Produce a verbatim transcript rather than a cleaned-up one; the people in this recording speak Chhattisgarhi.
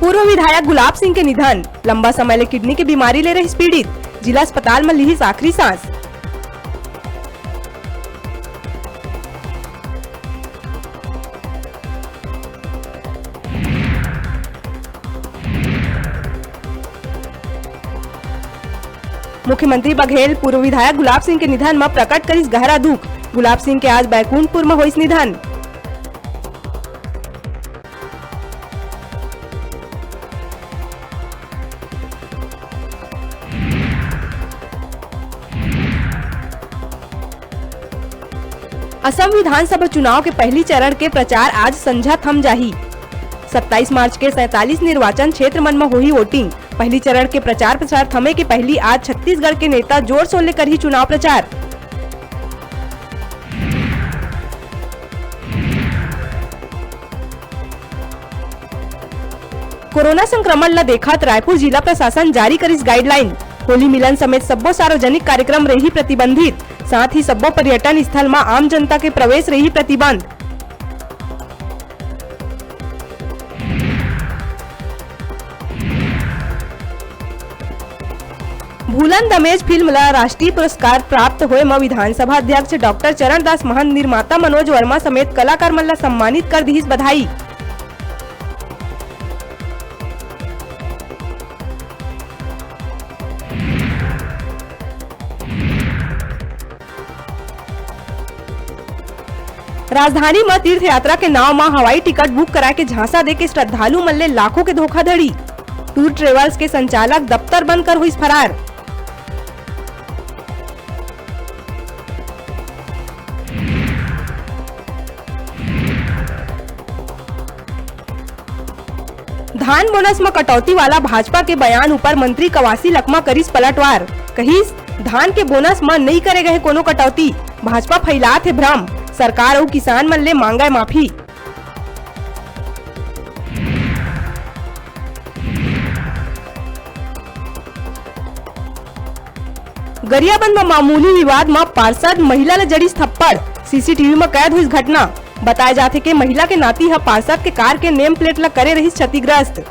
पूर्व विधायक गुलाब सिंह के निधन, लंबा समय ले किडनी के बीमारी ले रहिस पीड़ित, जिला अस्पताल म लिहिस आखिरी सांस। मुख्यमंत्री बघेल पूर्व विधायक गुलाब सिंह के निधन म प्रकट करिस गहरा दुख। गुलाब सिंह के आज बैकुंठपुर म होइस निधन। असम विधानसभा चुनाव के पहली चरण के प्रचार आज संझा थम जाही। सत्ताईस मार्च के सैंतालीस निर्वाचन क्षेत्र मन म होही वोटिंग। पहली चरण के प्रचार प्रसार थमे के पहली आज छत्तीसगढ़ के नेता जोर शोर ले करही चुनाव प्रचार। कोरोना संक्रमण ल देखत रायपुर जिला प्रशासन जारी करिस गाइडलाइन। होली मिलन समेत सब्बो सार्वजनिक कार्यक्रम रही प्रतिबंधित, साथ ही सब्बो पर्यटन स्थल म आम जनता के प्रवेश रही प्रतिबंध। भूलन दमेज फिल्म ला राष्ट्रीय पुरस्कार प्राप्त होए म विधानसभा अध्यक्ष डॉक्टर चरण दास महंत, निर्माता मनोज वर्मा समेत कलाकार मन ला सम्मानित कर दिहिस बधाई। राजधानी म तीर्थ यात्रा के नाव म हवाई टिकट बुक करा के झांसा दे के श्रद्धालु मन ले लाखों के धोखाधड़ी। टूर ट्रेवल्स के संचालक दफ्तर बंद कर होइस फरार। धान बोनस म कटौती वाला भाजपा के बयान ऊपर मंत्री कवासी लखमा करिस पलटवार, कहिस, धान के बोनस म नइ करे गए कोनो कटौती, भाजपा फैलात हे भ्रम, सरकार अउ किसान मन ले मांगय माफी। गरियाबंद म मामूली विवाद म पार्षद महिला ल जड़िस थप्पड़, सीसीटीवी म कैद होइस घटना। बताए जाथे के महिला के नाती ह पार्षद के कार के नेम प्लेट ल करे रहिस क्षतिग्रस्त।